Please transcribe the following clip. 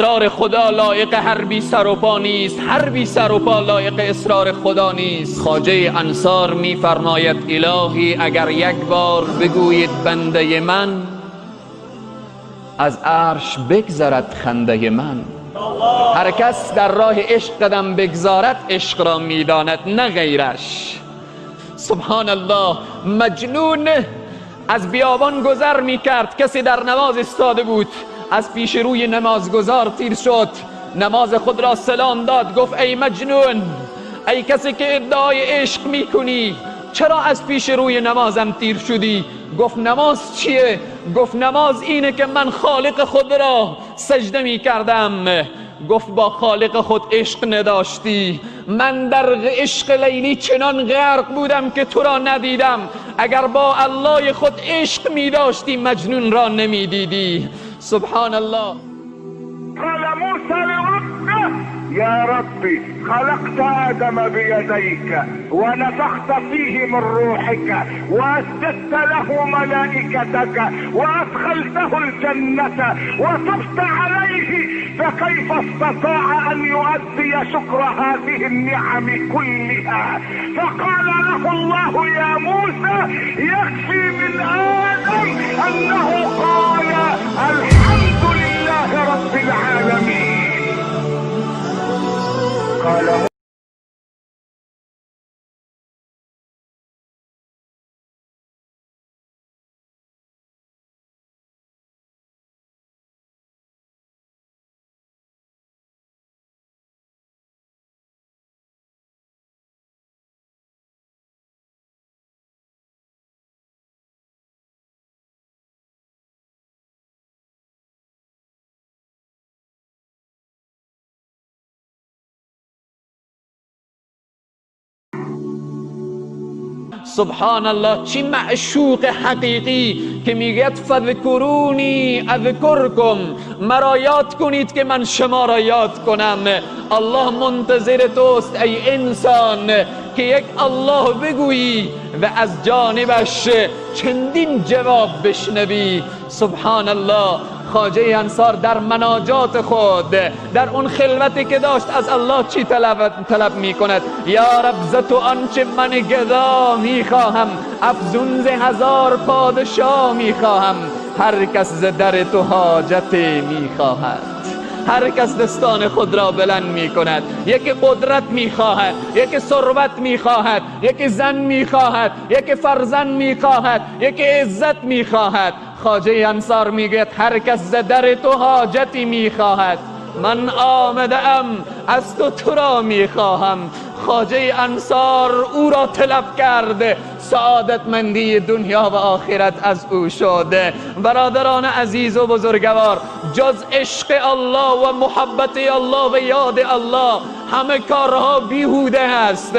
اصرار خدا لایق هر بی سر و پا نیست، هر بی سر و پا لایق اصرار خدا نیست. خواجه انصار میفرماید الهی اگر یک بار بگویید بنده من، از عرش بگذرد خنده من. هر کس در راه عشق قدم بگذارد عشق را میداند نه غیرش. سبحان الله. مجنون از بیابان گذر میکرد، کسی در نماز ایستاده بود، از پیش روی نمازگزار تیر شد، نماز خود را سلام داد، گفت ای مجنون، ای کسی که ادعای عشق میکنی، چرا از پیش روی نمازم تیر شدی؟ گفت نماز چیه؟ گفت نماز اینه که من خالق خود را سجده میکردم. گفت با خالق خود عشق نداشتی، من در عشق لیلی چنان غرق بودم که تو را ندیدم، اگر با الله خود عشق می داشتی مجنون را نمی دیدی. سبحان الله. قال موسى لربه يا ربي خلقت آدم بيديك ونفخت فيه من روحك وأسجدت له ملائكتك وأدخلته الجنة وتبت عليه، فكيف استطاع أن يؤدي شكر هذه النعم كلها؟ فقال له الله يا موسى يكفي من آدم أنه قال الحمد لله رب العالمين. قال سبحان الله. چی معشوق حقیقی که میگوید فذکرونی اذکرکم، مرا یاد کنید که من شما را یاد کنم. الله منتظر توست ای انسان که یک الله بگویی و از جانبش چندین جواب بشنوی. سبحان الله. خواجه انصار در مناجات خود، در اون خلوتی که داشت، از الله چی طلب می کند؟ یا رب ز تو آنچه من گدا می خواهم، افزون ز هزار پادشاه می خواهم. هر کس ز در تو حاجت می خواهد، هر کس دستان خود را بلند می کند. یکی قدرت می خواهد، یکی ثروت می خواهد، یکی زن می خواهد، یکی فرزند می خواهد، یکی عزت می خواهد. خواجه انصار میگوید هر کس ز در تو حاجتی می خواهد، من آمده ام از تو تو را می خواهم. خواجه انصار او را طلب کرد، سعادتمندی دنیا و آخرت از او شد. برادران عزیز و بزرگوار، جز عشق الله و محبت الله و یاد الله همه کارها بیهوده است.